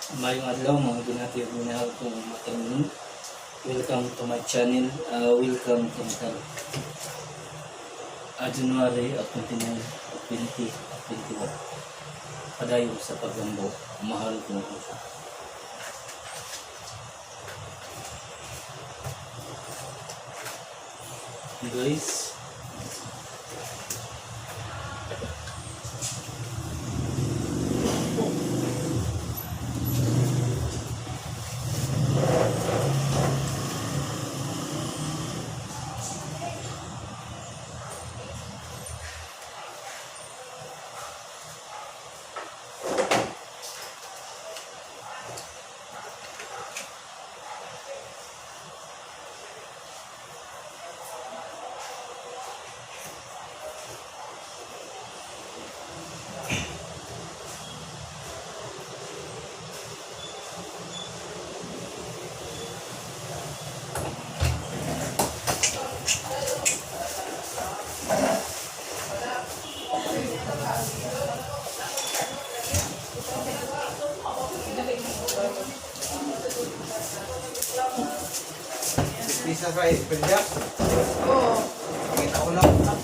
Maayong adlaw, mga binati ug minahal kong mga. Welcome to my channel. Welcome to my channel. January 29, 2021. Padayon sa pagambo. Mahal ko siya. Guys, Bisa sa Esperja? Oo. Pakita ko lang.